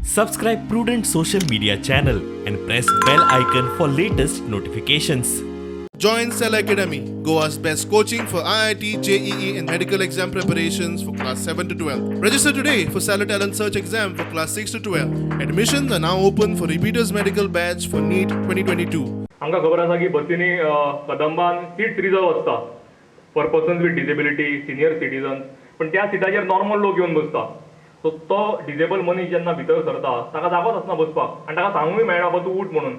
Subscribe Prudent social media channel and press bell icon for latest notifications. Join Cell Academy, Goa's best coaching for IIT, JEE, and medical exam preparations for class 7 to 12. Register today for Stellar Talent Search exam for class 6 to 12. Admissions are now open for repeaters medical batch for NEET 2022. आमकां खबर आसा की बसींनी कदंबान seats reserve आसता for persons with disability, senior citizens, पूण त्या सिटाचेर normal लोक येवन बसता. सो तो डिजेबल मनीस जेन्ना भितर सरता, ताका जागोच आसना बसपाक आनी ताका सांगूय मेळना, बाबा तूं उठ म्हणून.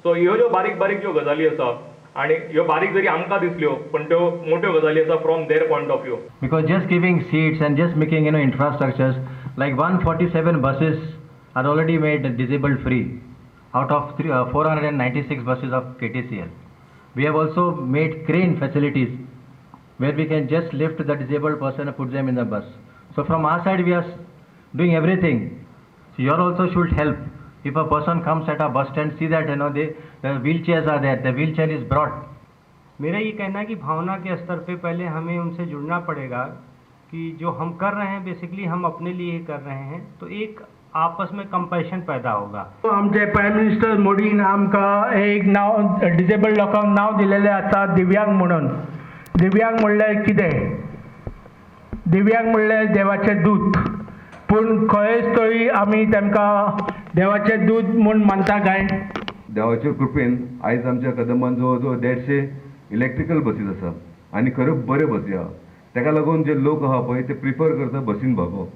सो ह्यो ज्यो बारीक बारीक ज्यो गजाली आसा आनी ह्यो बारीक जरी आमकां दिसल्यो, पण त्यो मोट्यो गजाली आसा from their point of view. Because just giving seats and just making infrastructures, like 147 buses are already made disabled free out of 496 buses of KTCL. We have also made crane facilities where we can just lift the disabled person and put them in the bus. So from our side we are doing everything. So you all also should help. If a person comes at a bus stand, see that the wheelchairs are there, the wheelchair is brought. मेरा ये कहना है कि भावना K स्तर pay पहले हमें उनसे जुड़ना पड़ेगा कि जो हम कर रहे हैं, बेसिकली हम अपने लिए ही कर रहे हैं, तो एक आपस में कंपैशन पैदा होगा. आमचे प्रायम मिनिस्टर मोदीन आमकां एक नांव, डिजेबल्ड लोकांक नांव दिलेलें आसा दिव्यांग म्हणून. दिव्यांग म्हणल्यार कितें? दिव्यांग म्हणल्यार देवाचे दूत. पूण खंयच तरी आमी तांकां देवाचे दूत म्हूण मानता काय? देवाच्या कृपेन आयज आमच्या कदंबान जवळ जवळ 150 इलेक्ट्रिकल बसीस आसा आनी खऱ्यो बऱ्यो बसी आहा. तेका लागून जे लोक आहा पळय, ते प्रिफर करता बसीन भोंवप.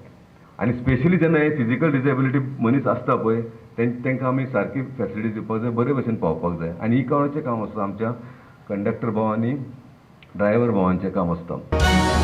आनी स्पेशली जेन्ना हे फिजिकल डिसेबिलिटी मनीस आसता पळय, तेंकां आमी सारकी फेसिलिटी दिवपाक जाय, बरे भशेन पावपाक जाय. आनी ही कोणाचें काम आसता? आमच्या कंडक्टर भाव आनी ड्रायव्हर भावांचें काम आसता.